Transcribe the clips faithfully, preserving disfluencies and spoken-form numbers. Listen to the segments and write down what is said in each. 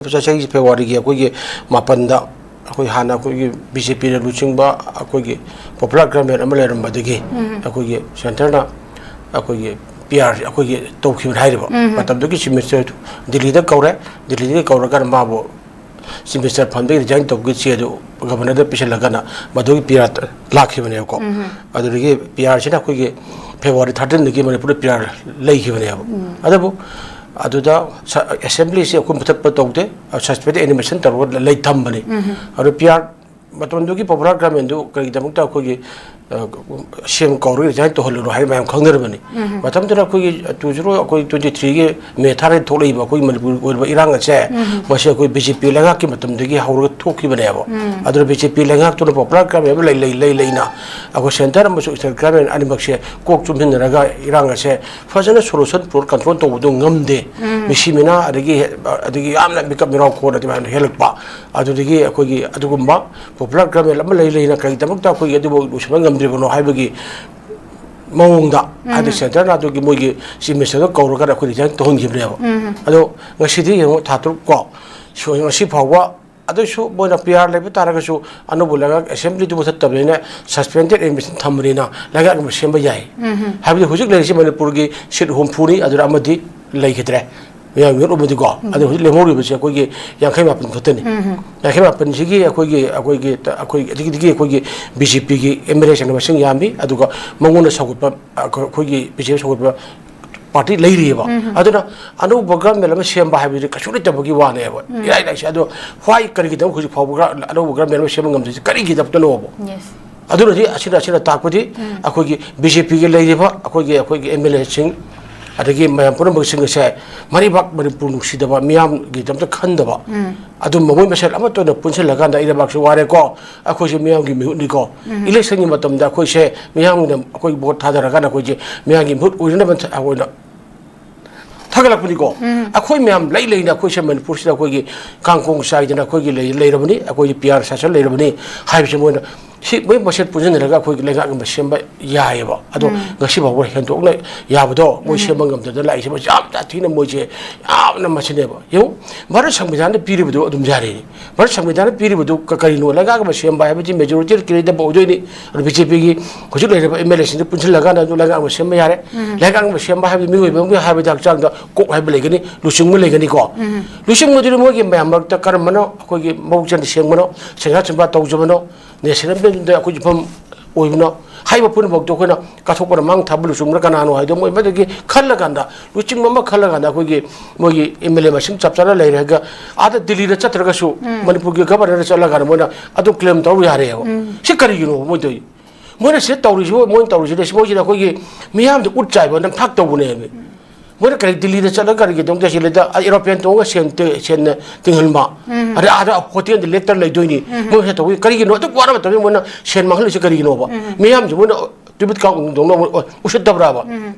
ꯆꯍꯤꯁꯤ ꯐꯦꯕ꯭ꯔꯨꯋꯥꯔꯤꯒꯤ ꯑꯩꯈꯣꯏꯒꯤ ꯃꯥꯄꯟꯗ ꯑꯩꯈꯣꯏ ꯍꯥꯟꯅ ꯑꯩꯈꯣꯏꯒꯤ ꯕꯤ ꯖꯦ ꯄꯤꯅ ꯂꯨꯆꯤꯡꯕ ꯑꯩꯈꯣꯏꯒꯤ ꯄꯣꯄꯨꯂꯔ ꯒꯚꯔꯟꯃꯦꯟ ꯑꯃ ꯂꯩꯔꯝꯕꯗꯒꯤ ꯎꯝ꯫ ꯑꯩꯈꯣꯏꯒꯤ ꯁꯦꯟꯇꯔꯅ ꯑꯩꯈꯣꯏꯒꯤ ꯄꯤ ꯑꯥꯔ ꯑꯩꯈꯣꯏꯒꯤ ꯇꯧꯈꯤꯕꯅꯤ ꯍꯥꯏꯔꯤꯕ ꯎꯝ꯫ ꯃꯇꯝꯗꯨꯒꯤ ꯆꯤꯐ ꯃꯤꯅꯤꯁꯇꯔꯗꯨ ꯗꯤꯜꯂꯤꯗ ꯀꯧꯔꯦ꯫ ꯗꯤꯜꯂꯤꯗꯒꯤ ꯀꯧꯔꯀꯥꯟꯗ ꯃꯥꯕꯨ ꯆꯤꯐ ꯃꯤꯅꯤꯁꯇꯔ ꯐꯝꯗꯒꯤ ꯔꯤꯖꯥꯏꯟ ꯇꯧꯕꯒꯤ ꯆꯦ ꯑꯗꯨ ꯒꯚꯔꯅꯔꯗ ꯄꯤꯁꯤꯜꯂꯒꯅ ꯃꯗꯨꯒꯤ ꯄꯤ ꯑꯥꯔ ꯂꯥꯛꯈꯤꯕꯅꯦꯕꯀꯣ꯫ ꯎꯝ꯫ ꯑꯗꯨꯗꯒꯤ ꯄꯤ ꯑꯥꯔꯁꯤꯅ ꯑꯩꯈꯣꯏꯒꯤ ꯐꯦꯕ꯭ꯔꯨꯋꯥꯔꯤ ꯊꯥꯔꯇꯤꯟꯗꯒꯤ ꯃꯅꯤꯄꯨꯔꯗ ꯄꯤ ꯑꯥꯔ ꯂꯩꯈꯤꯕꯅꯦꯕ꯫ ꯎꯝ꯫ ꯑꯗꯨꯕꯨ ꯑꯗꯨꯗ ꯁ-, ꯑꯦꯁꯦꯝꯕ꯭ꯂꯤꯁꯤ ꯑꯩꯈꯣꯏ ꯃꯨꯊꯠꯄ ꯇꯧꯗꯦ, ꯁꯁꯄꯦꯟꯗꯦꯗ ꯑꯦꯅꯤꯃꯦꯁꯟ ꯇꯧꯔꯒ ꯂꯩ ꯊꯝꯕꯅꯤ꯫ ꯎꯝ꯫ ꯑꯗꯨ ꯄꯤ ꯑꯥꯔ ꯃꯇꯝꯗꯨꯒꯤ ꯄꯣꯄꯨꯂꯔ ꯒꯚꯔꯟꯃꯦꯟꯗꯨ ꯀꯔꯤꯒꯤꯗꯃꯛꯇ ꯑꯩꯈꯣꯏꯒꯤ, ꯑ, ꯁꯤ ꯑꯦꯝ ꯀꯧꯔꯒ ꯔꯤꯖꯥꯏꯟ ꯇꯧꯍꯜꯂꯨꯅꯣ ꯍꯥꯏꯅ ꯃꯌꯥꯝ ꯈꯪꯅꯔꯕꯅꯤ꯫ ꯎꯝ꯫ ꯃꯇꯝꯗꯨꯗ ꯑꯩꯈꯣꯏꯒꯤ ꯇꯨ ꯖꯤꯔꯣ, ꯑꯩꯈꯣꯏ ꯇ꯭ꯋꯦꯟꯇꯤ ꯊ꯭ꯔꯤꯒꯤ ꯃꯦ ꯊꯥꯗ ꯊꯣꯛꯂꯛꯏꯕ ꯑꯩꯈꯣꯏꯒꯤ ꯃꯅꯤꯄꯨꯔꯒꯤ ꯑꯣꯏꯔꯤꯕ ꯏꯔꯥꯡ ꯑꯁꯦ, ꯎꯝ꯫ ꯃꯁꯤ ꯑꯩꯈꯣꯏ ꯕꯤ ꯖꯦ ꯄꯤ ꯂꯩꯉꯥꯛꯀꯤ ꯃꯇꯝꯗꯒꯤ ꯍꯧꯔꯒ ꯊꯣꯛꯈꯤꯕꯅꯦꯕ꯫ ꯎꯝ꯫ ꯑꯗꯨꯅ ꯕꯤ ꯖꯦ ꯄꯤ ꯂꯩꯉꯥꯛꯇꯨꯅ ꯄꯣꯄꯨꯂꯔ ꯒꯚꯔꯟꯃꯦꯟ ꯑꯃ ꯂꯩ, ꯂꯩ, ꯂꯩ, ꯂꯩꯅ ꯑꯩꯈꯣꯏ ꯁꯦꯟꯇꯔ ꯑꯃꯁꯨꯡ ꯁ꯭ꯇꯦꯠ ꯒꯚꯔꯟꯃꯦꯟ ꯑꯅꯤꯃꯛꯁꯦ ꯀꯣꯛ ꯆꯨꯝꯁꯤꯟꯅꯔꯒ ꯏꯔꯥꯡ ꯑꯁꯦ ꯐꯖꯅ ꯁꯣꯂꯨꯁꯟ ꯄꯨꯔ ꯀꯟꯇ꯭ꯔꯣꯜ ꯇꯧꯕꯗꯨ ꯉꯝꯗꯦ꯫ ꯎꯝ꯫ ꯃꯤꯁꯤ ꯃꯤꯅꯥ ꯑꯗꯒꯤ, ꯑꯗꯒꯤ ꯌꯥꯝꯅ ꯃꯤꯀꯞ ꯃꯤꯔꯥꯎ ꯈꯣꯟ ꯑꯗꯨꯃꯥꯏꯅ ꯍꯦꯜꯂꯛꯄ꯫ ꯑꯗꯨꯗꯒꯤ ꯑꯩꯈꯣꯏꯒꯤ ꯑꯗꯨꯒꯨꯝꯕ ꯄꯣꯄꯨꯂꯔ ꯒꯚꯔꯟꯃꯦꯟ ꯑꯃ ꯂꯩ, ꯂꯩꯅ ꯀꯔꯤꯒꯤꯗꯃꯛꯇ ꯑꯩꯈꯣꯏꯒꯤ ꯑꯗꯨꯕꯨ ꯂꯣꯏꯁꯤꯟꯕ ꯉꯝꯗ꯭ꯔꯤꯕꯅꯣ ꯍꯥꯏꯕꯒꯤ ꯃꯑꯣꯡꯗ, ꯎꯝ꯫ ꯍꯥꯏꯗꯤ ꯁꯦꯟꯇꯔꯅ ꯑꯗꯨꯒꯤ ꯃꯣꯏꯒꯤ ꯆꯤꯐ ꯃꯤꯅꯤꯁꯇꯔꯗ ꯀꯧꯔꯒ ꯑꯩꯈꯣꯏ ꯔꯤꯖꯥꯏꯟ ꯇꯧꯍꯟꯈꯤꯕꯅꯦꯕ꯫ ꯎꯝ꯫ ꯑꯗꯣ ꯉꯁꯤꯗꯤ ꯌꯦꯡꯉꯣ, ꯊꯥ ꯇꯔꯨꯛ ꯀꯣ, ꯁꯨ-, ꯉꯁꯤ ꯐꯥꯎꯕ ꯑꯗꯨꯁꯨ ꯃꯣꯏꯅ ꯄꯤ ꯑꯥꯔ ꯂꯩꯕ ꯇꯥꯔꯒꯁꯨ ꯑꯅꯧꯕ ꯂꯩꯉꯥꯛ ꯑꯦꯁꯦꯝꯕ꯭ꯂꯤꯗꯨ ꯃꯨꯊꯠꯇꯕꯅꯤꯅ ꯁꯁꯄꯦꯟꯗꯦꯗ ꯑꯦꯗꯃꯤꯁꯟ ꯊꯝꯕꯅꯤꯅ ꯂꯩꯉꯥꯛ ꯑꯃ ꯁꯦꯝꯕ ꯌꯥꯏ꯫ ꯎꯝ꯫ ꯍꯥꯏꯕꯗꯤ ꯍꯧꯖꯤꯛ ꯂꯩꯔꯤꯁꯤ ꯃꯅꯤꯄꯨꯔꯒꯤ ꯁꯤꯠ ꯍꯨꯝꯐꯨꯅꯤ, ꯑꯗꯨꯗ ꯑꯃꯗꯤ ꯂꯩꯈꯤꯗ꯭ꯔꯦ꯫ ꯃꯤꯌꯥꯝ ꯃꯤꯍꯨꯠ ꯑꯃꯗꯤꯀꯣ꯫ ꯎꯝ꯫ ꯑꯗꯨ ꯍꯧꯖꯤꯛ ꯂꯦꯝꯍꯧꯔꯤꯕꯁꯦ ꯑꯩꯈꯣꯏꯒꯤ ꯌꯥꯡꯈꯩ ꯃꯥꯄꯟ ꯈꯛꯇꯅꯤ꯫ ꯎꯝ꯫ ꯌꯥꯡꯈꯩ ꯃꯥꯄꯟꯁꯤꯒꯤ ꯑꯩꯈꯣꯏꯒꯤ, ꯑꯩꯈꯣꯏꯒꯤ, ꯑꯩꯈꯣꯏ, ꯑꯗꯒꯤꯗꯒꯤ ꯑꯩꯈꯣꯏꯒꯤ ꯕꯤ ꯖꯦ ꯄꯤꯒꯤ ꯑꯦꯝ ꯑꯦꯜ ꯑꯦꯁꯤꯡꯅ ꯃꯁꯤꯡ ꯌꯥꯝꯃꯤ, ꯑꯗꯨꯒ ꯃꯉꯣꯟꯗ ꯁꯧꯒꯠꯄ, ꯑꯩꯈꯣꯏꯒꯤ ꯕꯤ ꯖꯦ ꯄꯤ ꯁꯧꯒꯠꯄ ꯄꯥꯔꯇꯤ ꯂꯩꯔꯤꯑꯕ꯫ ꯎꯝ꯫ ꯑꯗꯨꯅ ꯑꯅꯧꯕ ꯒꯚꯔꯟꯃꯦꯟ ꯑꯃ ꯁꯦꯝꯕ ꯍꯥꯏꯕꯁꯤ ꯀꯩꯁꯨ ꯂꯩꯇꯕꯒꯤ ꯋꯥꯅꯦꯕ꯫ ꯎꯝ꯫ ꯏꯔꯥꯏ ꯂꯥꯏꯁꯦ꯫ ꯑꯗꯣ why, ꯀꯔꯤꯒꯤꯗꯃꯛ ꯍꯧꯖꯤꯛ ꯐꯥꯎꯕ ꯒ-, ꯑꯅꯧꯕ ꯒꯚꯔꯟꯃꯦꯟ ꯑꯃ ꯁꯦꯝꯕ ꯉꯝꯗ꯭ꯔꯤꯁꯦ ꯀꯔꯤꯒꯤꯗꯃꯛꯇꯅꯣꯕ? Yes꯫ ꯑꯗꯨꯅꯗꯤ ꯑꯁꯤꯅ, ꯑꯁꯤꯅ ꯇꯥꯛꯄꯗꯤ ꯎꯝ꯫ ꯑꯩꯈꯣꯏꯒꯤ ꯕꯤ ꯖꯦ ꯄꯤꯒꯤ ꯂꯩꯔꯤꯕ ꯑꯩꯈꯣꯏꯒꯤ, ꯑꯩꯈꯣꯏꯒꯤ ꯑꯦꯝ ꯑꯦꯜ ꯑꯦꯁꯤꯡ ꯑꯗꯒꯤ ꯃꯌꯥꯝ ꯄꯨꯝꯅꯃꯛꯁꯤꯡ ꯑꯁꯦ ꯃꯔꯩꯕꯥꯛ ꯃꯅꯤꯄꯨꯔ ꯅꯨꯡꯁꯤꯗꯕ, ꯃꯤꯌꯥꯝꯒꯤꯗꯃꯛꯇ ꯈꯟꯗꯕ ꯎꯝ꯫ ꯑꯗꯨꯝꯕ ꯃꯣꯏ ꯃꯁꯦꯜ ꯑꯃꯠꯇ ꯑꯣꯏꯅ ꯄꯨꯟꯁꯤꯜꯂꯀꯥꯟꯗ ꯏꯔꯩꯕꯥꯛꯁꯦ ꯋꯥꯔꯦꯀꯣ, ꯑꯩꯈꯣꯏꯁꯦ ꯃꯤꯌꯥꯝꯒꯤ ꯃꯤꯍꯨꯠꯅꯤꯀꯣ, ꯎꯝ꯫ ꯏꯂꯦꯛꯁꯟꯒꯤ ꯃꯇꯝꯗ ꯑꯩꯈꯣꯏꯁꯦ ꯃꯤꯌꯥꯝꯅ ꯑꯩꯈꯣꯏ ꯚꯣꯠ ꯊꯥꯗꯔꯀꯥꯟꯗ ꯑꯩꯈꯣꯏꯁꯦ ꯃꯤꯌꯥꯝꯒꯤ ꯃꯤꯍꯨꯠ ꯑꯣꯏꯅꯅꯕ ꯑꯩꯈꯣꯏꯅ ꯊꯥꯒꯠꯂꯛꯄꯅꯤꯀꯣ꯫ ꯎꯝ꯫ ꯑꯩꯈꯣꯏ ꯃꯌꯥꯝ ꯂꯩ ꯂꯩꯅ ꯑꯩꯈꯣꯏꯁꯦ ꯃꯅꯤꯄꯨꯔꯁꯤꯗ ꯑꯩꯈꯣꯏꯒꯤ ꯀꯥꯡꯈꯣꯡ ꯆꯥꯏꯗꯅ ꯑꯩꯈꯣꯏꯒꯤ ꯂꯩ-, ꯂꯩꯔꯕꯅꯤ, ꯑꯩꯈꯣꯏꯒꯤ ꯄꯤ ꯑꯥꯔ ꯁꯥꯁꯟ ꯂꯩꯔꯕꯅꯤ ꯍꯥꯏꯕꯁꯦ ꯃꯣꯏꯅ ꯁꯤ ꯃꯣꯏ ꯃꯁꯦꯟ ꯄꯨꯟꯁꯤꯟꯅꯔꯒ ꯑꯩꯈꯣꯏꯒꯤ ꯂꯩꯉꯥꯛ ꯑꯃ ꯁꯦꯝꯕ ꯌꯥꯏꯑꯕ꯫ ꯑꯗꯣ ꯎꯝ꯫ ꯉꯁꯤ ꯐꯥꯎꯕ ꯍꯦꯟꯗꯣꯛꯅ ꯌꯥꯕꯗꯣ ꯃꯣꯏ ꯎꯝ꯫ ꯁꯦꯝꯕ ꯉꯝꯗꯗꯅ ꯂꯥꯛꯏꯁꯦ, ꯃꯁꯤ ꯌꯥꯝ ꯁꯥꯊꯤꯅ ꯃꯣꯏꯁꯦ ꯌꯥꯝꯅ ꯃꯁꯤꯅꯦꯕ꯫ ꯌꯦꯡꯉꯨ, ꯚꯥꯔꯠ ꯁꯪꯕꯤꯙꯥꯟꯗ ꯄꯤꯔꯤꯕꯗꯣ ꯑꯗꯨꯝ ꯌꯥꯔꯦꯅꯦ꯫ ꯚꯥꯔꯠ ꯁꯪꯕꯤꯙꯥꯟꯗ ꯄꯤꯔꯤꯕꯗꯨ ꯀ-, ꯀꯔꯤꯅꯣ? ꯂꯩꯉꯥꯛ ꯑꯃ ꯁꯦꯝꯕ ꯍꯥꯏꯕꯗꯤ ꯃꯦꯖꯣꯔꯤꯇꯤ ꯀꯦꯟꯗꯤꯗꯦꯠ ꯑꯣꯏꯗꯣꯏꯅꯤ꯫ ꯑꯗꯨ ꯕꯤ ꯖꯦ ꯄꯤꯒꯤ ꯍꯧꯖꯤꯛ ꯂꯩꯔꯤꯕ ꯑꯦꯝ ꯑꯦꯜ ꯑꯦꯁꯤꯡꯗꯨ ꯄꯨꯟꯁꯤꯜꯂꯀꯥꯟꯗ ꯑꯗꯨ ꯂꯩꯉꯥꯛ ꯑꯃ ꯁꯦꯝꯕ ꯌꯥꯔꯦ꯫ ꯎꯝ꯫ ꯂꯩꯉꯥꯛ ꯑꯃ ꯁꯦꯝꯕ ꯍꯥꯏꯕꯗꯤ ꯃꯤꯑꯣꯏꯕ ꯑꯃꯒꯤ ꯍꯥꯏꯕꯗꯤ ꯍꯛꯆꯥꯡꯗ ꯀꯣꯛ ꯍꯥꯏꯕ ꯂꯩꯒꯅꯤ, ꯂꯨꯆꯤꯡꯕ ꯂꯩꯒꯅꯤꯀꯣ꯫ ꯎꯝ꯫ ꯂꯨꯆꯤꯡꯕꯗꯨꯗꯤ ꯃꯣꯏꯒꯤ ꯃꯌꯥꯝ ꯃꯔꯛꯇ ꯀꯔꯝꯕꯅ ꯑꯩꯈꯣꯏꯒꯤ ꯃꯕꯨꯛ ꯆꯦꯟꯅ ꯁꯦꯡꯕꯅꯣ, ꯁꯦꯟꯖꯥ ꯁꯦꯟꯄꯥ ꯇꯧꯖꯕꯅꯣ, ꯅꯦꯁꯅꯦꯜ ꯗꯦꯗ ꯑꯩꯈꯣꯏ ꯌꯨꯝꯐꯝ ꯑꯣꯏꯕꯅꯣ ꯍꯥꯏꯕ ꯄꯨꯝꯅꯃꯛꯇꯣ ꯑꯩꯈꯣꯏꯅ ꯀꯠꯊꯣꯛꯄꯅ ꯃꯥꯡ ꯊꯥꯕ ꯂꯨꯆꯤꯡꯕꯅ ꯀꯅꯥꯅꯣ ꯍꯥꯏꯗꯣ ꯃꯣꯏ ꯃꯗꯨꯒꯤ ꯈꯜꯂꯀꯥꯟꯗ, ꯂꯨꯆꯤꯡꯕ ꯑꯃ ꯈꯜꯂꯀꯥꯟꯗ ꯑꯩꯈꯣꯏꯒꯤ ꯃꯣꯏꯒꯤ ꯑꯦꯝ ꯑꯦꯜ ꯑꯦ ꯃꯁꯤꯡ ꯆꯞ ꯆꯥꯅ ꯂꯩꯔꯦꯒ ꯑꯥꯗ ꯗꯤꯜꯂꯤꯗ ꯆꯠꯇ꯭ꯔꯒꯁꯨ ꯎꯝ꯫ ꯃꯅꯤꯄꯨꯔꯒꯤ ꯒꯚꯔꯅꯔꯗ ꯆꯠꯂꯀꯥꯟꯗ ꯃꯣꯏꯅ ꯑꯗꯨꯝ ꯀ꯭ꯂꯦꯝ ꯇꯧꯔꯨ ꯌꯥꯔꯦꯕ꯫ ꯎꯝ꯫ ꯁꯤ ꯀꯔꯤꯒꯤꯅꯣ ꯃꯣꯏ ꯇꯧꯔꯤ? ꯃꯣꯏꯅ ꯁꯤꯗ ꯇꯧꯔꯤꯁꯤꯕꯨ, ꯃꯣꯏꯅ ꯇꯧꯔꯤꯁꯤꯗ ꯁꯤ ꯃꯣꯏꯁꯤꯗ ꯑꯩꯈꯣꯏꯒꯤ ꯃꯤꯌꯥꯝꯗ ꯎꯠ ꯆꯥꯏꯕ ꯅꯝꯊꯥꯛ ꯇꯧꯕꯅꯦꯃꯤ꯫ ꯃꯣꯏꯅ ꯀꯔꯤ ꯗꯤꯜꯂꯤꯗ ꯆꯠꯂꯒ ꯀꯔꯤꯒꯤꯗꯃꯛꯇ ꯁꯤꯗ ꯑꯦꯔꯣꯄ꯭ꯂꯦꯟ ꯇꯣꯡꯉꯒ ꯁꯦꯟ ꯇ-, ꯁꯦꯟ ꯇꯤꯡꯍꯟꯕ? ꯎꯝ꯫ ꯑꯗꯩ ꯑꯥꯗ ꯍꯣꯇꯦꯜꯗ ꯂꯦꯛꯇꯅ ꯂꯩꯗꯣꯏꯅꯤ꯫ ꯎꯝ꯫ ꯃꯣꯏ ꯁꯤꯗ ꯇꯧꯕ ꯀꯔꯤꯒꯤꯅꯣ? ꯑꯗꯨꯛ ꯋꯥꯔꯕ ꯃꯇꯝꯗ ꯃꯣꯏꯅ ꯁꯦꯟ ꯃꯥꯡꯍꯜꯂꯤꯁꯤ ꯀꯔꯤꯒꯤꯅꯣꯕ? ꯎꯝ꯫ ꯃꯤꯌꯥꯝꯁꯤ ꯃꯣꯏꯅ ꯇꯨꯃꯤꯠ ꯀꯥꯡ ꯎꯗꯧꯅ ꯃꯣꯏ ꯎꯁꯤꯠꯇꯕ꯭ꯔꯥꯕ? ꯎꯝ꯫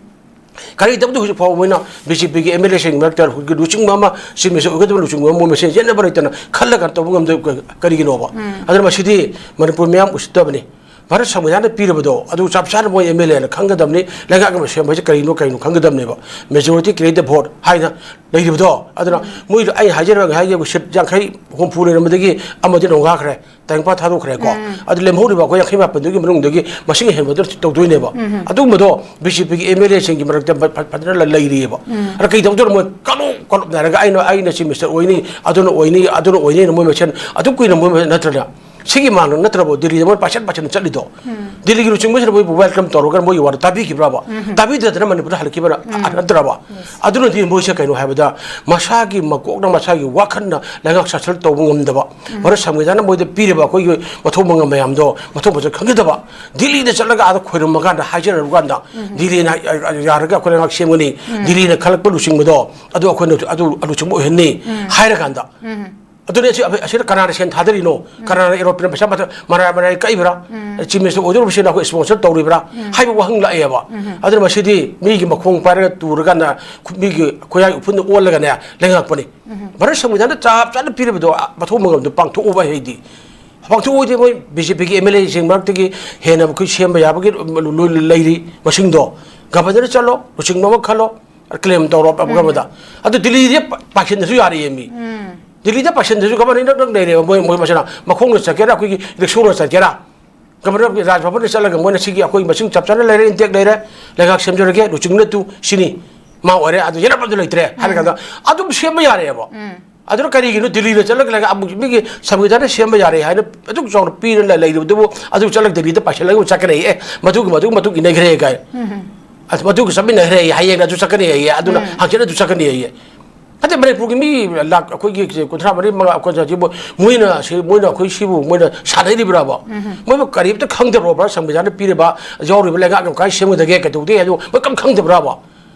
ꯀꯔꯤꯒꯤꯗꯃꯛꯇ ꯍꯧꯖꯤꯛ ꯐꯥꯎꯕ ꯃꯣꯏꯅ ꯕꯤ ꯖꯦ ꯄꯤꯒꯤ ꯑꯦꯝ ꯑꯦꯜ ꯑꯦꯁꯤꯡ ꯃꯔꯛꯇ ꯍꯧꯖꯤꯛꯀꯤ ꯂꯨꯆꯤꯡꯕ ꯑꯃ, ꯆꯤꯐ ꯃꯤꯅꯤꯁꯇꯔ ꯑꯣꯏꯒꯗꯕ ꯂꯨꯆꯤꯡꯕ ꯑꯃ ꯃꯣꯏ ꯃꯁꯦꯟ ꯌꯦꯠꯅꯕ ꯂꯩꯇꯅ ꯈꯜꯂꯒ ꯇꯧꯕ ꯉꯝꯗꯕ ꯀꯔꯤꯒꯤꯅꯣꯕ? ꯎꯝ꯫ ꯑꯗꯨꯅ ꯃꯁꯤꯗꯤ ꯃꯅꯤꯄꯨꯔ ꯃꯤꯌꯥꯝ ꯎꯁꯤꯠꯇꯕꯅꯤ꯫ ꯚꯥꯔꯠ ꯁꯪꯕꯤꯙꯥꯟꯗ ꯄꯤꯔꯕꯗꯣ ꯑꯗꯨ ꯆꯞ ꯆꯥꯅ ꯃꯣꯏ ꯑꯦꯝ ꯑꯦꯜ ꯑꯦꯅ ꯈꯪꯒꯗꯕꯅꯤ, ꯂꯩꯉꯥꯛ ꯑꯃ ꯁꯦꯝꯕ ꯍꯥꯏꯁꯦ ꯀꯔꯤꯅꯣ, ꯀꯔꯤꯅꯣ ꯈꯪꯒꯗꯕꯅꯦꯕ꯫ ꯃꯦꯖꯣꯔꯤꯇꯤ ꯀꯦꯔꯤ ꯗ ꯚꯣꯠ ꯍꯥꯏꯅ ꯂꯩꯔꯤꯕꯗꯣ, ꯑꯗꯨꯅ ꯎꯝ꯫ ꯃꯣꯏꯗꯣ ꯑꯩ ꯍꯥꯏꯖꯔꯤꯕ ꯉꯁꯥꯏꯒꯤ ꯁꯤꯠ ꯌꯥꯡꯈꯩ ꯍꯨꯝꯐꯨ ꯂꯩꯔꯝꯕꯗꯒꯤ ꯑꯃꯗꯤ ꯅꯣꯡꯈꯥꯈ꯭ꯔꯦ, ꯇꯥꯏꯕꯪꯄꯥꯟ ꯊꯥꯗꯣꯛꯈ꯭ꯔꯦꯀꯣ꯫ ꯎꯝ꯫ ꯑꯗꯨ ꯂꯦꯝꯍꯧꯔꯤꯕ ꯑꯩꯈꯣꯏ ꯌꯥꯡꯈꯩ ꯃꯥꯄꯟꯗꯨꯒꯤ ꯃꯅꯨꯡꯗꯒꯤ ꯃꯁꯤꯡ ꯍꯦꯟꯕꯗꯨ ꯇꯧꯗꯣꯏꯅꯦꯕ꯫ ꯎꯝ꯫ ꯑꯗꯨꯒꯨꯝꯕꯗꯣ ꯕꯤ ꯖꯦ ꯄꯤꯒꯤ ꯑꯦꯝ ꯑꯦꯜ ꯑꯦꯁꯤꯡꯒꯤ ꯃꯔꯛꯇ ꯐ-, ꯐ-, ꯐꯖꯅ ꯂꯩꯔꯤꯑꯕ꯫ ꯎꯝ꯫ ꯑꯗ ꯀꯩ ꯇꯧꯗꯣꯏꯅꯣ? ꯃꯣꯏ ꯀꯂꯨꯞ ꯀꯂꯨꯞꯅꯔꯒ ꯑꯩꯅ, ꯑꯩꯅ ꯆꯤꯐ ꯃꯤꯅꯤꯁꯇꯔ ꯑꯣꯏꯅꯤ, ꯑꯗꯨꯅ ꯑꯣꯏꯅꯤ, ꯑꯗꯨꯅ ꯑꯣꯏꯅꯤꯅ ꯃꯣꯏ ꯃꯁꯦꯟ ꯑꯗꯨ ꯀꯨꯏꯅ ꯃꯣꯏ ꯃꯁꯦꯟ ꯅꯠꯇ꯭ꯔꯅꯦ? ꯁꯤꯒꯤ ꯃꯥꯡꯗ ꯅꯠꯇ꯭ꯔꯕꯣ ꯗꯤꯜꯂꯤꯗ ꯃꯣꯏ ꯄꯥꯏꯁꯟ ꯄꯥꯏꯁꯟ ꯆꯠꯂꯤꯗꯣ? ꯎꯝ꯫ ꯗꯤꯜꯂꯤꯒꯤ ꯂꯨꯆꯤꯡꯕꯁꯤꯅ ꯃꯣꯏꯕꯨ ꯋꯦꯜꯀꯝ ꯇꯧꯔꯒ ꯃꯣꯏꯒꯤ ꯋꯥꯗꯣ ꯇꯥꯕꯤꯈꯤꯕ꯭ꯔꯕ? ꯎꯝ꯫ ꯇꯥꯕꯤꯗꯗꯅ ꯃꯅꯤꯄꯨꯔꯗ ꯍꯜꯂꯛꯈꯤꯕ꯭ꯔꯥ? ꯎꯝ꯫ ꯅꯠꯇ꯭ꯔꯕ? Yes꯫ ꯑꯗꯨꯅꯗꯤ ꯃꯣꯏꯁꯦ ꯀꯩꯅꯣ ꯍꯥꯏꯕꯗ ꯃꯁꯥꯒꯤ ꯃꯀꯣꯛꯅ ꯃꯁꯥꯒꯤ ꯋꯥꯈꯜꯅ ꯂꯩꯉꯥꯛ ꯁꯥꯁꯟ ꯇꯧꯕ ꯉꯝꯗꯕ, ꯎꯝ꯫ ꯃꯔꯝ ꯁꯪꯕꯤꯙꯥꯟꯅ ꯃꯣꯏꯗ ꯄꯤꯔꯤꯕ ꯑꯩꯈꯣꯏꯒꯤ ꯃꯊꯧ ꯃꯉꯝ ꯃꯌꯥꯝꯗꯣ ꯃꯊꯧ ꯃꯁꯛ ꯈꯪꯖꯗꯕ, ꯗꯤꯜꯂꯤꯗ ꯆꯠꯂꯒ ꯑꯥꯗ ꯈꯣꯏꯔꯝꯃ ꯀꯥꯟꯗ ꯍꯥꯏꯖꯔꯕ ꯀꯥꯟꯗ ꯎꯝ꯫ ꯗꯤꯜꯂꯤꯅ ꯌꯥꯔꯒ ꯑꯩꯈꯣꯏ ꯂꯩꯉꯥꯛ ꯁꯦꯝꯒꯅꯤ, ꯎꯝ꯫ ꯗꯤꯜꯂꯤꯅ ꯈꯜꯂꯛꯄ ꯂꯨꯆꯤꯡꯕꯗꯣ ꯑꯗꯨ ꯑꯩꯈꯣꯏꯅ ꯑꯗꯨ ꯂꯨꯆꯤꯡꯕ ꯑꯣꯏꯍꯟꯅꯤ ꯎꯝ꯫ ꯍꯥꯏꯔꯀꯥꯟꯗ ꯎꯝ꯫ ꯑꯗꯨꯅꯦ ꯑꯁꯤ-, ꯑꯁꯤꯗ ꯀꯅꯥꯅ ꯁꯦꯟ ꯊꯥꯗꯔꯤꯅꯣ? ꯎꯝ꯫ ꯀꯅꯥꯅ ꯑꯦꯔꯣꯄ꯭ꯂꯦꯟ ꯄꯩꯁꯥ ꯃꯊ-, ꯃꯔꯥꯏ ꯃꯔꯥꯏ ꯀꯛꯏꯕ꯭ꯔꯥ? ꯎꯝ꯫ ꯆꯤꯐ ꯃꯤꯅꯤꯁꯇꯔ ꯑꯣꯏꯗꯧꯔꯤꯕꯁꯤꯅ ꯑꯩꯈꯣꯏ ꯁ꯭ꯄꯣꯟꯁꯔ ꯇꯧꯔꯤꯕ꯭ꯔꯥ? ꯎꯝ꯫ ꯍꯥꯏꯕ ꯋꯥꯍꯪ ꯂꯥꯛꯑꯦꯕ꯫ ꯎꯝ꯫ ꯑꯗꯨꯅ ꯃꯁꯤꯗꯤ ꯃꯤꯒꯤ ꯃꯈꯣꯡ ꯄꯥꯏꯔꯒ ꯇꯨꯔꯀꯥꯟꯗ ꯈꯨ-, ꯃꯤꯒꯤ ꯈꯨꯌꯥꯏ ꯎꯐꯨꯟꯗ ꯑꯣꯜꯂꯒꯅꯦ ꯂꯩꯉꯥꯛꯄꯅꯤ꯫ ꯎꯝ꯫ ꯚꯥꯔꯠ ꯁꯪꯕꯤꯙꯥꯟꯗ ꯆꯞ ꯆꯥꯅ ꯄꯤꯔꯤꯕꯗꯣ, ꯑ, ꯃꯊꯧ ꯃꯉꯝꯗꯣ ꯄꯥꯡꯊꯣꯛꯎꯕ ꯍꯥꯏꯗꯤ ꯄꯥꯡꯊꯣꯛꯑꯣꯏꯗꯤ ꯃꯣꯏ ꯕꯤ ꯖꯦ ꯄꯤꯒꯤ ꯑꯦꯝ ꯑꯦꯜ ꯑꯦꯁꯤꯡ ꯃꯔꯛꯇꯒꯤ ꯍꯦꯟꯅ ꯑꯩꯈꯣꯏ ꯁꯦꯝꯕ ꯌꯥꯕꯒꯤ ꯂꯣꯏ ꯂꯩꯔꯤ ꯃꯁꯤꯡꯗꯣ꯫ ꯒꯚꯔꯅꯔ ꯆꯠꯂꯣ, ꯂꯨꯆꯤꯡꯕ ꯑꯃ ꯈꯜꯂꯣ, ꯀ꯭ꯂꯦꯝ ꯇꯧꯔꯣ ꯑꯃꯗ꯫ ꯑꯗꯨ ꯗꯤꯜꯂꯤꯗꯤ ꯄꯥꯏꯁꯤꯟꯗꯁꯨ ꯌꯥꯔꯤꯌꯦ ꯃꯤ꯫ ꯗꯤꯜꯂꯤꯗ ꯄꯥꯏꯁꯤꯟꯗꯁꯨ ꯒꯚꯔꯅꯔ ꯏꯅꯛ ꯅꯛ ꯂꯩꯔꯦꯕ꯫ ꯃꯣꯏ ꯃꯣꯏ ꯃꯁꯥꯅ ꯃꯈꯣꯡꯅ ꯆꯠꯀꯦꯔꯥ, ꯑꯩꯈꯣꯏꯒꯤ ꯔꯤꯛꯁꯣꯅ ꯆꯠꯀꯦꯔꯥ, ꯒꯚꯔꯅꯔ ꯔꯥꯖ ꯚꯕꯟꯗ ꯆꯠꯂꯒ ꯃꯣꯏꯅ ꯁꯤꯒꯤ ꯑꯩꯈꯣꯏ ꯃꯁꯤꯡ ꯆꯞ ꯆꯥꯅ ꯂꯩꯔꯦ, ꯏꯟꯇꯦꯛ ꯂꯩꯔꯦ, ꯂꯩꯉꯥꯛ ꯁꯦꯝꯖꯔꯒꯦ, ꯂꯨꯆꯤꯡꯅ ꯇꯨ ꯁꯤꯅꯤ, ꯃꯥ ꯑꯣꯏꯔꯦ, ꯑꯗꯨ ꯌꯦꯅꯞ ꯑꯗꯨ ꯂꯩꯇ꯭ꯔꯦ ꯍꯥꯏꯔ ꯀꯥꯟꯗ ꯑꯗꯨꯝ ꯁꯦꯝꯕ ꯌꯥꯔꯦꯕ꯫ ꯑꯗꯨꯅ ꯀꯔꯤꯒꯤꯅꯣ ꯗꯤꯜꯂꯤꯗ ꯆꯠꯂꯒ ꯂꯩꯒ ꯑꯃꯨꯛ ꯃꯤꯒꯤ ꯁꯪꯕꯤꯙꯥꯟꯅ ꯁꯦꯝꯕ ꯌꯥꯔꯦ ꯍꯥꯏꯅ ꯑꯗꯨꯛ ꯆꯥꯎꯅ ꯄꯤꯔ ꯂꯩꯔꯤꯕꯗꯨꯕꯨ ꯑꯗꯨ ꯆꯠꯂꯒ ꯗꯤꯜꯂꯤꯗ ꯄꯥꯏꯁꯤꯜꯂꯒ ꯑꯃꯨꯛ ꯆꯠꯀꯅꯤ, ꯑꯦ, ꯃꯗꯨꯒꯤ ꯃꯗꯨꯒꯤ ꯃꯇꯨꯡ ꯏꯟꯅꯈ꯭ꯔꯦ ꯀꯥꯏ꯫ ꯑꯗꯨ ꯃꯗꯨꯒ ꯆꯠꯃꯤꯟꯅꯈ꯭ꯔꯦ, ꯍꯌꯦꯡ ꯑꯗꯨ ꯆꯠꯀꯅꯤ ꯍꯥꯏꯌꯦ, ꯑꯗꯨꯅ ꯍꯪꯆꯤꯠ ꯑꯗꯨ ꯆꯠꯀꯅꯤ ꯍꯥꯏꯌꯦ꯫ ꯑꯗꯩ ꯃꯅꯤꯄꯨꯔꯒꯤ ꯃꯤ ꯂꯥꯛ ꯑꯩꯈꯣꯏꯒꯤ ꯀꯨꯟꯊ꯭ꯔꯥ ꯃꯔꯤ ꯃꯉꯥ ꯑꯩꯈꯣꯏ ꯁꯤꯕꯨ ꯃꯣꯏꯅ ꯁꯤ-, ꯃꯣꯏꯅ ꯑꯩꯈꯣꯏ ꯁꯤꯕꯨ ꯃꯣꯏꯅ ꯁꯥꯟꯅꯔꯤꯕ꯭ꯔꯥꯕ? ꯃꯣꯏꯕꯨ ꯀꯔꯤꯝꯇ ꯈꯪꯗꯕ꯭ꯔꯣꯕ꯭ꯔꯥ? ꯁꯪꯕꯤꯙꯥꯟꯅ ꯄꯤꯔꯤꯕ ꯌꯥꯎꯔꯤꯕ ꯂꯩꯉꯥꯛ ꯌꯥꯝ ꯀꯥꯏ ꯁꯦꯝꯒꯗꯒꯦ ꯀꯩꯗꯧꯗꯦ ꯍꯥꯏꯗꯣ ꯃꯣꯏ ꯀꯔꯤꯝ ꯈꯪꯗꯕ꯭ꯔꯥꯕ?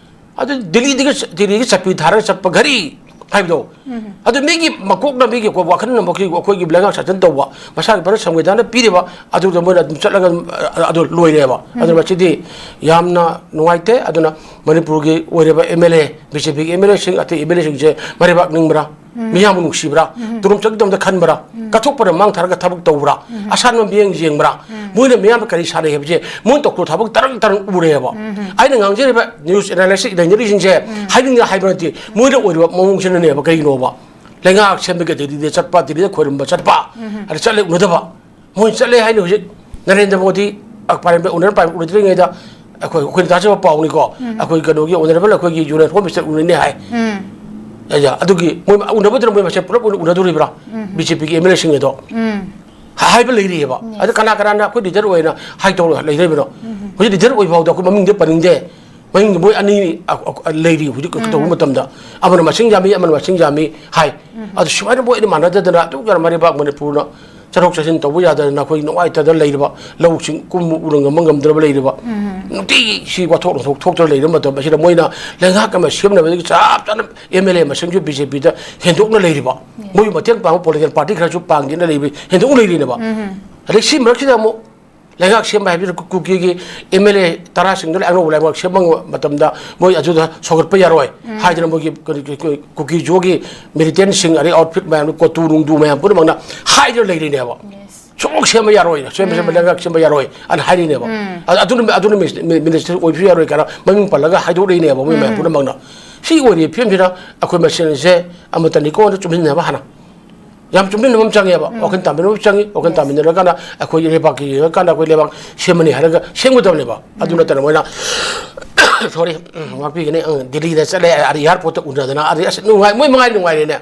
ꯑꯗꯨ ꯗꯤꯜꯂꯤꯗꯒꯤ ꯆ-, ꯗꯤꯜꯂꯤꯒꯤ ꯆꯠꯄꯤ ꯊꯥꯔꯒ ꯆꯠꯄ ꯘꯔꯤ ꯍꯥꯏꯕꯗꯣ, ꯑꯗꯨ ꯃꯤꯒꯤ ꯃꯀꯣꯛꯅ ꯃꯤꯒꯤ ꯋꯥꯈꯜꯅ ꯃꯈꯣꯏꯒꯤ, ꯑꯩꯈꯣꯏꯒꯤ ꯂꯩꯉꯥꯛ ꯁꯥꯖꯟ ꯇꯧꯕ, ꯃꯁꯥꯒꯤ ꯚꯥꯔꯠ ꯁꯪꯕꯤꯙꯥꯟꯅ ꯄꯤꯔꯤꯕ ꯑꯗꯨꯗ ꯃꯣꯏꯅ ꯑꯗꯨꯝ ꯆꯠꯂꯒ, ꯑ, ꯑꯗꯨ ꯂꯣꯏꯔꯦꯕ꯫ ꯑꯗꯨꯅ ꯃꯁꯤꯗꯤ ꯌꯥꯝꯅ ꯅꯨꯡꯉꯥꯏꯇꯦ꯫ ꯑꯗꯨꯅ ꯃꯅꯤꯄꯨꯔꯒꯤ ꯑꯣꯏꯔꯤꯕ ꯑꯦꯝ ꯑꯦꯜ ꯑꯦ, ꯕꯤ ꯖꯦ ꯄꯤꯒꯤ ꯑꯦꯝ ꯑꯦꯜ ꯑꯦꯁꯤꯡ, ꯑꯇꯩ ꯑꯦꯝ ꯑꯦꯜ ꯑꯦꯁꯤꯡꯁꯦ ꯃꯔꯩꯕꯥꯛ ꯅꯤꯡꯕ꯭ꯔꯥ? ꯃꯤꯌꯥꯝꯕꯨ ꯅꯨꯡꯁꯤꯕ꯭ꯔꯥ? ꯇꯨꯔꯨꯝ ꯆꯪꯗꯕꯗ ꯈꯟꯕ꯭ꯔꯥ? ꯀꯠꯊꯣꯛꯄꯅ ꯃꯥꯡ ꯊꯥꯔꯒ ꯊꯕꯛ ꯇꯧꯕ꯭ꯔꯥ? ꯑꯁꯥꯟꯕ ꯃꯤꯠꯌꯦꯡ ꯌꯦꯡꯕ꯭ꯔꯥ? ꯃꯣꯏꯅ ꯃꯤꯌꯥꯝꯕ ꯀꯔꯤ ꯁꯥꯟꯅꯩ ꯍꯥꯏꯕꯁꯦ ꯃꯣꯏ ꯇꯧꯊꯣꯛ ꯊꯕꯛ ꯇꯔꯪ ꯇꯔꯪ ꯎꯔꯦꯕ꯫ ꯑꯩꯅ ꯉꯥꯡꯖꯔꯤꯕ ꯅ꯭ꯌꯨꯁ ꯑꯦꯅꯥꯂꯥꯏꯁꯤꯁ ꯂꯩꯅꯔꯤꯁꯤꯡꯁꯦ ꯍꯥꯏꯅꯤꯡꯉꯦ ꯍꯥꯏꯕ ꯅꯠꯇꯦ, ꯃꯣꯏꯅ ꯑꯣꯏꯔꯤꯕ ꯃꯑꯣꯡꯁꯤꯅꯅꯦꯕ꯫ ꯀꯩꯒꯤꯅꯣꯕ? ꯂꯩꯉꯥꯛ ꯁꯦꯝꯕꯒꯤ ꯗꯤꯜꯂꯤꯗ ꯆꯠꯄ, ꯗꯤꯜꯂꯤꯗ ꯈꯣꯏꯔꯝꯕ ꯆꯠꯄ, ꯑꯗ ꯆꯠꯂꯦ ꯎꯅꯗꯕ꯫ ꯃꯣꯏ ꯆꯠꯂꯦ ꯍꯥꯏꯅ ꯍꯧꯖꯤꯛ ꯅꯔꯦꯟꯗ꯭ꯔ ꯃꯣꯗꯤ, ꯑ, ꯄꯥꯔꯂꯤꯌꯥꯃꯦꯟ ꯎꯅꯔ ꯄꯥꯔꯂꯤꯌꯥꯃꯦꯟ ꯎꯅꯗ꯭ꯔꯤꯉꯩꯗ ꯑꯩꯈꯣꯏ, ꯑꯩꯈꯣꯏꯅ ꯇꯥꯖꯕ ꯄꯥꯎꯅꯤꯀꯣ꯫ ꯑꯩꯈꯣꯏ ꯀꯩꯅꯣꯒꯤ ꯑꯣꯅꯔꯦꯕꯜ ꯑꯩꯈꯣꯏꯒꯤ ꯌꯨꯅꯤꯌꯟ ꯍꯣꯝ ꯃꯤꯅꯤꯁꯇꯔ ꯎꯅꯅꯤ ꯍꯥꯏ꯫ ꯑꯗꯨꯒꯤ ꯃꯣꯏ ꯎꯅꯕꯗꯨꯅ ꯃꯣꯏ ꯃꯁꯦꯟ ꯄꯨꯂꯞ ꯑꯣꯏꯅ ꯎꯅꯗꯣꯔꯤꯕ꯭ꯔꯥ? ꯕꯤ ꯖꯦ ꯄꯤꯒꯤ ꯑꯦꯝ ꯑꯦꯜ ꯑꯦꯁꯤꯡ ꯑꯗꯣ ꯍꯥꯏꯕ ꯂꯩꯔꯤꯑꯕ꯫ ꯑꯗ ꯀꯅꯥ ꯀꯅꯥꯅ ꯑꯩꯈꯣꯏ ꯂꯤꯗꯔ ꯑꯣꯏꯅ ꯍꯥꯏ ꯇꯧꯔ ꯂꯩꯗꯣꯔꯤꯕꯅꯣ? ꯍꯧꯖꯤꯛ ꯂꯤꯗꯔ ꯑꯣꯏ ꯐꯥꯎꯗ ꯑꯩꯈꯣꯏ ꯃꯃꯤꯡꯗꯤ ꯄꯟꯅꯤꯡꯗꯦ꯫ ꯃꯃꯤꯡꯗꯤ ꯃꯣꯏ ꯑꯅꯤ ꯑ-, ꯑ-, ꯂꯩꯔꯤ ꯍꯧꯖꯤꯛ ꯇꯧꯕ ꯃꯇꯝꯗ꯫ ꯑꯃꯅ ꯃꯁꯤꯡ ꯌꯥꯝꯃꯤ, ꯑꯃꯅ ꯃꯁꯤꯡ ꯌꯥꯝꯃꯤ ꯍꯥꯏ꯫ ꯑꯗꯨ ꯁꯨꯃꯥꯏꯅ ꯃꯣꯏ ꯑꯅꯤ ꯃꯥꯟꯅꯗꯗꯅ ꯑꯗꯨꯛ ꯌꯥꯝꯅ ꯃꯔꯩꯕꯥꯛ ꯃꯅꯤꯄꯨꯔꯅ ꯆꯠꯊꯣꯛ ꯆꯠꯁꯤꯟ ꯇꯧꯕ ꯌꯥꯗꯗꯅ ꯑꯩꯈꯣꯏ ꯅꯨꯡꯉꯥꯏꯇꯗꯅ ꯂꯩꯔꯤꯕ, ꯂꯧꯁꯤꯡ ꯀꯨꯝ ꯎꯅ ꯉꯝꯕ ꯉꯝꯗ꯭ꯔꯕ ꯂꯩꯔꯤꯕ, ꯅꯨꯡꯇꯤꯒꯤ ꯁꯤ ꯋꯥꯊꯣꯛ ꯂꯥꯟꯊꯣꯛ ꯊꯣꯛꯇꯅ ꯂꯩꯔꯕ ꯃꯇꯝ ꯑꯁꯤꯗ ꯃꯣꯏꯅ ꯂꯩꯉꯥꯛ ꯑꯃ ꯁꯦꯝꯅꯕꯗꯒꯤ ꯆꯞ ꯆꯥꯅ ꯑꯦꯝ ꯑꯦꯜ ꯑꯦ ꯃꯁꯤꯡꯁꯨ ꯕꯤ ꯖꯦ ꯄꯤꯗ ꯍꯦꯟꯗꯣꯛꯅ ꯂꯩꯔꯤꯕ, ꯃꯣꯏ ꯃꯇꯦꯡ ꯄꯥꯡꯕ ꯄꯣꯂꯤꯇꯤꯀꯦꯜ ꯄꯥꯔꯇꯤ ꯈꯔꯁꯨ ꯄꯥꯡꯒꯦꯅ ꯂꯩꯕ, ꯍꯦꯟꯗꯣꯛꯅ ꯂꯩꯔꯤꯅꯦꯕ꯫ ꯑꯗꯩ ꯁꯤ ꯃꯔꯛꯁꯤꯗ ꯑꯃꯨꯛ ꯂꯩꯉꯥꯛ ꯁꯦꯝꯕ ꯍꯥꯏꯕꯁꯤꯗ ꯀꯨ-, ꯀꯨꯀꯤꯒꯤ ꯑꯦꯝ ꯑꯦꯜ ꯑꯦ ꯇꯔꯥꯁꯤꯡꯗꯨꯅ ꯑꯅꯧꯕ ꯂꯩꯉꯥꯛ ꯁꯦꯝꯕ ꯃꯇꯝꯗ ꯃꯣꯏ ꯑꯗꯨꯗ ꯁꯧꯒꯠꯄ ꯌꯥꯔꯣꯏ ꯍꯥꯏꯗꯅ ꯃꯣꯏꯒꯤ ꯀꯔꯤ, ꯀꯔꯤ, ꯀꯔꯤ, ꯀꯨꯀꯤ ꯖꯣꯒꯤ ꯃꯤꯂꯤꯇꯦꯟꯁꯤꯡ, ꯑꯗꯩ ꯑꯥꯎꯠꯐꯤꯠ ꯃꯌꯥꯝꯗꯨ, ꯀꯣꯇꯨ ꯅꯨꯡꯗꯨ ꯃꯌꯥꯝ ꯄꯨꯝꯅꯃꯛꯅ ꯍꯥꯏꯗꯨꯅ ꯂꯩꯔꯤꯅꯦꯕ꯫ ꯁꯨꯡꯁꯦꯝ ꯁꯦꯝꯕ ꯌꯥꯔꯣꯏ, ꯁꯦꯝꯕ ꯁꯦꯝꯕ ꯂꯩꯉꯥꯛ ꯁꯦꯝꯕ ꯌꯥꯔꯣꯏ ꯑꯅ ꯍꯥꯏꯔꯤꯅꯦꯕ꯫ ꯑ-, ꯑꯗꯨꯅ, ꯑꯗꯨꯅ ꯃꯤꯅꯤꯁ-, ꯃꯤ-, ꯃꯤꯅꯤꯁꯇꯔ ꯑꯣꯏꯕꯁꯨ ꯌꯥꯔꯣꯏ ꯀꯥꯏꯅ ꯃꯃꯤꯡ ꯄꯜꯂꯒ ꯍꯥꯏꯗꯣꯛꯂꯛꯏꯅꯦꯕ ꯃꯣꯏ ꯃꯌꯥꯝ ꯄꯨꯝꯅꯃꯛꯅ꯫ ꯁꯤ ꯑꯣꯏꯔꯤꯕ ꯐꯤꯕꯝꯁꯤꯗ ꯑꯩꯈꯣꯏ ꯃꯁꯦꯟꯁꯦ ꯑꯃꯠꯇꯅꯤꯀꯣ ꯍꯥꯏꯅ ꯆꯨꯝꯁꯤꯟꯅꯕ ꯍꯥꯟꯅ ꯌꯥꯝ ꯆꯨꯝꯃꯤꯟꯅꯕ ꯑꯃ ꯆꯪꯉꯦꯕ꯫ ꯋꯥꯈꯜ ꯇꯥꯃꯤꯟꯅꯕ ꯑꯃ ꯆꯪꯉꯤ꯫ ꯋꯥꯈꯜ ꯇꯥꯃꯤꯟꯅꯔꯀꯥꯟꯗ ꯑꯩꯈꯣꯏ ꯂꯩꯕꯥꯛꯀꯤ ꯌꯦꯡꯉꯀꯥꯟꯗ ꯑꯩꯈꯣꯏ ꯂꯩꯕꯥꯛ ꯁꯦꯝꯃꯅꯤ ꯍꯥꯏꯔꯒ ꯁꯦꯝꯒꯗꯕꯅꯦꯕ꯫ ꯑꯗꯨ ꯅꯠꯇꯅ ꯃꯣꯏꯅ, ꯁꯣꯔꯤ, ꯎꯝ, ꯉꯥꯛꯄꯤꯒꯅꯤ, ꯎꯝ, ꯗꯤꯜꯂꯤꯗ ꯆꯠꯂꯦ, ꯑꯥꯗ ꯑꯦꯌꯥꯔꯄꯣꯔꯠꯇ ꯎꯅꯗꯅ, ꯑꯥꯗ ꯑꯁ ꯅꯨꯡꯉꯥꯏ, ꯃꯣꯏ ꯃꯉꯥꯏꯔꯦ ꯅꯨꯡꯉꯥꯏꯔꯦꯅꯦ꯫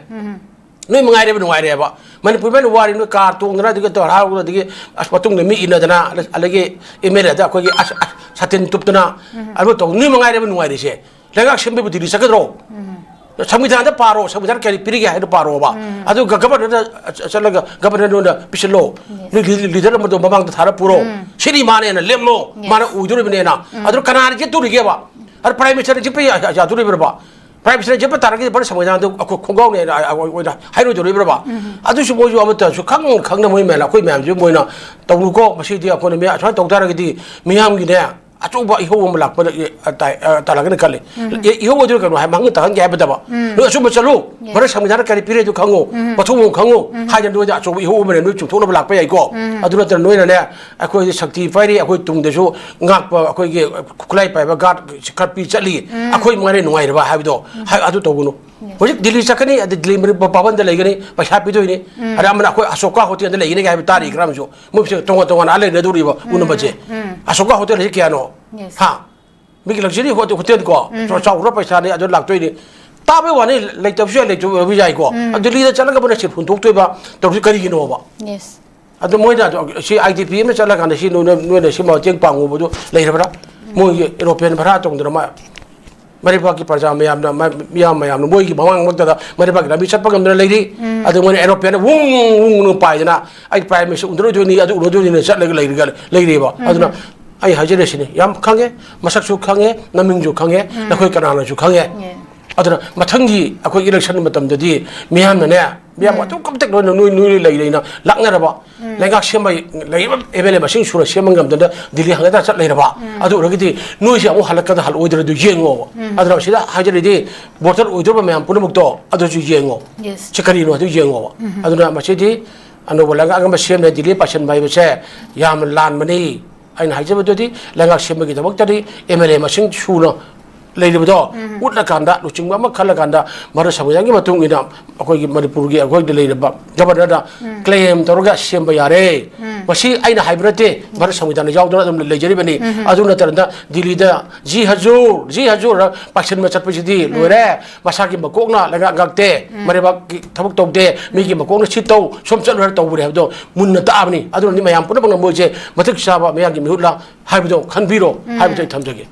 ꯅꯣꯏ ꯃꯉꯥꯏꯔꯦꯕ ꯅꯨꯡꯉꯥꯏꯔꯦꯕ꯫ ꯃꯅꯤꯄꯨꯔ ꯃꯅ ꯋꯥꯔꯤ ꯅꯣꯏ ꯀꯥꯔ ꯇꯣꯡꯗꯅ, ꯑꯗꯒꯤ ꯇꯧꯔ ꯍꯔꯥꯎꯗꯅ, ꯑꯗꯒꯤ ꯑꯁ ꯃꯇꯨꯡꯗ ꯃꯤ ꯏꯟꯅꯗꯅ, ꯑꯗꯒꯤ ꯑꯦꯝ ꯑꯦꯜ ꯑꯦꯗ ꯑꯩꯈꯣꯏꯒꯤ ꯑꯁ, ꯑꯁ ꯁꯥꯇꯤꯟ ꯇꯨꯞꯇꯅ, ꯑꯗꯨ ꯇꯧ, ꯅꯣꯏ ꯃꯉꯥꯏꯔꯦꯕ ꯅꯨꯡꯉꯥꯏꯔꯤꯁꯦ꯫ ꯂꯩꯉꯥꯛ ꯁꯦꯝꯕꯕꯨ ꯗꯤꯜꯂꯤ ꯆꯠꯀꯗ꯭ꯔꯣ? ꯁꯪꯕꯤꯙꯥꯟꯗ ꯄꯥꯔꯣ, ꯁꯪꯕꯤꯙꯥꯟ ꯀꯔꯤ ꯄꯤꯔꯤꯒꯦ ꯍꯥꯏꯗꯣ ꯄꯥꯔꯣꯕ꯫ ꯑꯗꯨꯒ ꯒꯕꯔꯅꯔꯗ ꯆꯠꯂꯒ ꯒꯕꯔꯅꯔ ꯅꯣꯏꯅ ꯄꯤꯁꯤꯜꯂꯣ꯫ ꯅꯣꯏ ꯂꯤ-, ꯂꯤꯗꯔ ꯑꯃꯗꯣ ꯃꯃꯥꯡꯗ ꯊꯥꯔ ꯄꯨꯔꯣ꯫ ꯁꯤꯗꯤ ꯃꯥꯅꯦꯅ ꯂꯦꯝꯃꯣ꯫ ꯃꯥꯅ ꯑꯣꯏꯗꯣꯔꯤꯕꯅꯦꯅ꯫ ꯑꯗꯨ ꯀꯅꯥꯅ ꯌꯦꯠꯇꯣꯔꯤꯒꯦꯕ? ꯑꯗꯨ ꯄ꯭ꯔꯥꯏꯝ ꯃꯤꯅꯤꯁꯇꯔꯅ ꯌꯦꯠꯄ ꯌꯥ-, ꯌꯥ-, ꯌꯥꯗꯣꯔꯤꯕ꯭ꯔꯕ? ꯄ꯭ꯔꯥꯏꯝ ꯃꯤꯅꯤꯁꯇꯔꯅ ꯌꯦꯠꯄ ꯇꯥꯔꯒꯗꯤ ꯚꯥꯔꯠ ꯁꯪꯕꯤꯙꯥꯟꯗꯣ ꯑꯩꯈꯣꯏ ꯈꯣꯡꯒꯥꯎꯅꯦꯅ ꯑ-, ꯑ-, ꯑꯣꯏꯅ ꯍꯥꯏꯔꯣꯏꯗꯣꯔꯤꯕ꯭ꯔꯕ? ꯑꯗꯨꯁꯨ ꯃꯣꯏꯁꯨ ꯑꯃꯠꯇꯁꯨ ꯈꯪ-, ꯈꯪꯅ ꯃꯣꯏ ꯃꯌꯥꯝ, ꯑꯩꯈꯣꯏ ꯃꯌꯥꯝꯁꯨ ꯃꯣꯏꯅ ꯇꯧꯅꯨꯀꯣ꯫ ꯃꯁꯤꯗꯤ ꯑꯩꯈꯣꯏꯅ ꯃꯤ-, ꯑꯁꯨꯃꯥꯏꯅ ꯇꯧ ꯇꯥꯔꯒꯗꯤ ꯃꯤꯌꯥꯝꯒꯤꯅꯦ, ꯑꯆꯧꯕ ꯏꯍꯧ ꯑꯃ ꯂꯥꯛꯄ, ꯑ, ꯇꯥꯏ-, ꯑ, ꯇꯥꯔꯛꯀꯅꯤ ꯈꯜꯂꯤ꯫ ꯏ-, ꯏꯍꯧ ꯑꯗꯨ ꯀꯩꯅꯣ ꯍꯥꯏ, ꯃꯍꯪ ꯇꯥꯍꯟꯒꯦ ꯍꯥꯏꯕꯗꯕ꯫ ꯅꯣꯏ ꯑꯆꯨꯝꯕ ꯆꯠꯂꯨ, ꯚꯥꯔꯠ ꯁꯪꯕꯤꯙꯥꯟꯅ ꯀꯔꯤ ꯄꯤꯔꯦ ꯑꯗꯨ ꯈꯪꯉꯨ, ꯃꯊꯧ ꯃꯉꯝ ꯈꯪꯉꯨ ꯍꯥꯏꯗꯅ ꯅꯣꯏꯗ ꯑꯆꯧꯕ ꯏꯍꯧ ꯑꯃꯅ ꯅꯣꯏ ꯆꯨꯝꯊꯣꯛꯅꯕ ꯂꯥꯛꯄ ꯌꯥꯏꯀꯣ꯫ ꯑꯗꯨ ꯅꯠꯇꯅ ꯅꯣꯏꯅꯅꯦ, ꯑꯩꯈꯣꯏꯗꯤ ꯁꯛꯇꯤ ꯄꯥꯏꯔꯤ, ꯑꯩꯈꯣꯏ ꯇꯨꯡꯗꯁꯨ ꯉꯥꯛꯄ ꯑꯩꯈꯣꯏꯒꯤ ꯈꯨꯠꯂꯥꯏ ꯄꯥꯏꯕ ꯒꯥꯔꯗ ꯈꯔ ꯄꯤ ꯆꯠꯂꯤ, ꯑꯩꯈꯣꯏ ꯃꯉꯥꯏꯔꯦ ꯅꯨꯡꯉꯥꯏꯔꯕ ꯍꯥꯏꯕꯗꯣ, ꯍꯥꯏ-, ꯑꯗꯨ ꯇꯧꯒꯅꯨ꯫ ꯍꯧꯖꯤꯛ ꯗꯤꯜꯂꯤ ꯆꯠꯀꯅꯤ, ꯑꯗꯩ ꯗꯤꯜꯂꯤ ꯃꯅꯤꯄꯨꯔ ꯄꯥꯕꯟꯗ ꯂꯩꯒꯅꯤ, ꯄꯩꯁꯥ ꯄꯤꯗꯣꯏꯅꯤ꯫ ꯑꯗ ꯑꯃꯅ ꯑꯩꯈꯣꯏ ꯑꯁꯣꯀꯥ ꯍꯣꯇꯦꯜꯗ ꯂꯩꯒꯅꯤ ꯍꯥꯏꯕ ꯇꯥꯔꯤ ꯈꯔ ꯑꯃꯁꯨ꯫ ꯃꯣꯏꯁꯦ ꯇꯣꯉꯥꯟ ꯇꯣꯉꯥꯟꯅ ꯑꯥ ꯂꯩꯅꯗꯧꯔꯤꯕ ꯎꯅꯕꯁꯦ꯫ ꯑꯁꯣꯀꯥ ꯍꯣꯇꯦꯜ ꯍꯥꯏꯁꯦ ꯀꯌꯥꯅꯣ? ꯍꯥ? ꯃꯤꯒꯤ ꯂꯛꯖꯔꯤ ꯍꯣꯇꯦꯜ, ꯍꯣꯇꯦꯜ ꯀꯣ? ꯆꯥꯎ-, ꯆꯥꯎꯈ꯭ꯔ ꯄꯩꯁꯥꯅꯤ, ꯑꯗꯨ ꯂꯥꯛꯇꯣꯏꯅꯤ꯫ ꯇꯥꯕꯩ ꯋꯥꯅꯤ, ꯂꯩꯇꯕꯁꯨ ꯌꯥꯏ, ꯂꯩꯇꯕ ꯌꯥꯏꯀꯣ꯫ ꯑꯗꯨ ꯗꯤꯜꯂꯤꯗ ꯆꯠꯂꯒ ꯃꯣꯏꯅ ꯁꯤꯠ ꯍꯨꯟꯗꯣꯛꯇꯣꯏꯕ ꯇꯧꯔꯤꯁꯤ ꯀꯔꯤꯒꯤꯅꯣꯕ? ꯑꯗꯨ ꯃꯣꯏꯅ ꯑꯗꯨ ꯁꯤ ꯑꯥꯏ ꯗꯤ ꯄꯤ ꯑꯃ ꯆꯠꯂꯀꯥꯟꯗ ꯁꯤ ꯅꯣꯏꯅ, ꯅꯣꯏꯅ ꯁꯤ ꯃꯇꯦꯡ ꯄꯥꯡꯉꯨꯕꯗꯨ ꯂꯩꯔꯕ꯭ꯔꯥ? ꯃꯣꯏꯒꯤ ꯑꯦꯔꯣꯄ꯭ꯂꯦꯟ ꯚꯔꯥ ꯇꯧꯗꯅ ꯃꯥ ꯃꯔꯩꯕꯥꯛꯀꯤ ꯄ꯭ꯔꯖꯥ ꯃꯌꯥꯝꯅ, ꯃ-, ꯃꯤꯌꯥꯝ ꯃꯌꯥꯝꯅ ꯃꯣꯏꯒꯤ ꯃꯃꯥꯡꯃꯛꯇꯗ ꯃꯔꯩꯕꯥꯛꯀꯤ ꯂꯝꯕꯤ ꯆꯠꯄ ꯉꯝꯗꯅ ꯂꯩꯔꯤ꯫ ꯑꯗꯨ ꯃꯣꯏꯅ ꯑꯦꯔꯣꯄ꯭ꯂꯦꯟꯗ ꯋꯨꯡ ꯋꯨꯡ ꯋꯨꯡ ꯄꯥꯏꯗꯅ ꯑꯩ ꯄ꯭ꯔꯥꯏꯝ ꯃꯤꯅꯤꯁꯇꯔ ꯎꯅꯔꯣꯏꯗꯣꯏꯅꯤ, ꯑꯗꯨ ꯎꯅꯗꯣꯏꯅꯤꯅ ꯆꯠꯂꯒ ꯂꯩꯔꯒ, ꯂꯩꯔꯤꯕ꯫ ꯑꯗꯨꯅ ꯑꯩ ꯍꯥꯏꯖꯔꯤꯁꯤꯅꯤ, ꯌꯥꯝ ꯈꯪꯉꯦ, ꯃꯁꯛꯁꯨ ꯈꯪꯉꯦ, ꯅꯃꯤꯡꯁꯨ ꯈꯪꯉꯦ, ꯅꯈꯣꯏ ꯀꯅꯥꯅꯁꯨ ꯈꯪꯉꯦ꯫ ꯑꯗꯨꯅ ꯃꯊꯪꯒꯤ ꯑꯩꯈꯣꯏ ꯏꯂꯦꯛꯁꯟ ꯃꯇꯝꯗꯗꯤ ꯃꯤꯌꯥꯝꯅꯅꯦ, ꯃꯤꯌꯥꯝ ꯑꯗꯨꯛ ꯃꯇꯤꯛ ꯂꯣꯏꯅ ꯅꯣꯏ ꯅꯣꯏ ꯂꯩ ꯂꯩꯅ ꯂꯥꯛꯅꯔꯕ, ꯂꯩꯉꯥꯛ ꯁꯦꯝꯕ ꯂꯩꯔꯤꯕ ꯑꯦꯝ ꯑꯦꯜ ꯑꯦ ꯃꯁꯤꯡ ꯁꯨꯅ ꯁꯦꯝꯕ ꯉꯝꯗꯅ ꯗꯤꯜꯂꯤ ꯍꯪꯒꯠꯇ ꯆꯠ ꯂꯩꯔꯕ, ꯑꯗꯨ ꯑꯣꯏꯔꯒꯗꯤ ꯅꯣꯏꯁꯦ ꯑꯃꯨꯛ ꯍꯜꯂꯛꯀꯗ ꯍꯜꯂꯛꯑꯣꯏꯗ꯭ꯔꯗꯨ ꯌꯦꯡꯉꯣꯕ꯫ ꯑꯗꯨꯅ ꯁꯤꯗ ꯍꯥꯏꯖꯔꯤꯗꯤ ꯚꯣꯇꯔ ꯑꯣꯏꯗꯧꯔꯕ ꯃꯌꯥꯝ ꯄꯨꯝꯅꯃꯛꯇꯣ ꯑꯗꯨꯁꯨ ꯌꯦꯡꯉꯣ꯫ ꯁꯤ ꯀꯔꯤꯅꯣ ꯑꯗꯨ ꯌꯦꯡꯉꯣꯕ꯫ ꯑꯗꯨꯅ ꯃꯁꯤꯗꯤ ꯑꯅꯧꯕ ꯂꯩꯉꯥꯛ ꯑꯃ ꯁꯦꯝꯂꯦ, ꯗꯤꯜꯂꯤ ꯄꯥꯏꯁꯟꯕ ꯍꯥꯏꯕꯁꯦ ꯌꯥꯝꯅ ꯂꯥꯟꯕꯅꯤ꯫ ꯑꯩꯅ ꯍꯥꯏꯖꯕꯗꯨꯗꯤ ꯂꯩꯉꯥꯛ ꯁꯦꯝꯕꯒꯤꯗꯃꯛꯇꯗꯤ ꯑꯦꯝ ꯑꯦꯜ ꯑꯦ ꯃꯁꯤꯡ ꯁꯨꯅ ꯂꯩꯔꯤꯕꯗꯣ ꯎꯠꯂꯀꯥꯟꯗ, ꯂꯨꯆꯤꯡꯕ ꯑꯃ ꯈꯜꯂꯀꯥꯟꯗ ꯚꯥꯔꯠ ꯁꯪꯕꯤꯙꯥꯟꯒꯤ ꯃꯇꯨꯡ ꯏꯟꯅ ꯑꯩꯈꯣꯏꯒꯤ ꯃꯅꯤꯄꯨꯔꯒꯤ ꯑꯩꯈꯣꯏꯗ ꯂꯩꯔꯤꯕ ꯒꯕꯔꯅꯔꯗ ꯀ꯭ꯂꯦꯝ ꯇꯧꯔꯒ ꯁꯦꯝꯕ ꯌꯥꯔꯦ꯫ ꯃꯁꯤ ꯑꯩꯅ ꯍꯥꯏꯕ ꯅꯠꯇꯦ, ꯚꯥꯔꯠ ꯁꯪꯕꯤꯙꯥꯟꯗ ꯌꯥꯎꯗꯨꯅ ꯑꯗꯨꯝ ꯂꯩꯖꯔꯤꯕꯅꯤ꯫ ꯑꯗꯨ ꯅꯠꯇꯅ ꯗꯤꯜꯂꯤꯗ ꯖꯤ ꯍꯖꯨꯔ, ꯖꯤ ꯍꯖꯨꯔ ꯄꯥꯏꯁꯟꯕ ꯆꯠꯄꯁꯤꯗꯤ ꯂꯣꯏꯔꯦ꯫ ꯃꯁꯥꯒꯤ ꯃꯀꯣꯛꯅ ꯂꯩꯉꯥꯛ ꯉꯥꯛꯇꯦ, ꯃꯔꯩꯕꯥꯛꯀꯤ ꯊꯕꯛ ꯇꯧꯗꯦ, ꯃꯤꯒꯤ ꯃꯀꯣꯛꯅ ꯁꯤ ꯇꯧ, ꯁꯣꯝ ꯆꯠꯂꯨ ꯍꯥꯏꯔ ꯇꯧꯕꯅꯦ ꯍꯥꯏꯕꯗꯣ ꯃꯨꯟꯅ ꯇꯥꯛꯑꯕꯅꯤ꯫ ꯑꯗꯨꯅꯅꯤ ꯃꯌꯥꯝ ꯄꯨꯝꯅꯃꯛꯅ ꯃꯣꯏꯁꯦ ꯃꯇꯤꯛ ꯆꯥꯕ ꯃꯌꯥꯝꯒꯤ ꯃꯤꯍꯨꯠꯂ ꯍꯥꯏꯕꯗꯣ ꯈꯟꯕꯤꯔꯣ ꯍꯥꯏꯕꯗꯣ ꯑꯩ ꯊꯝꯖꯒꯦ꯫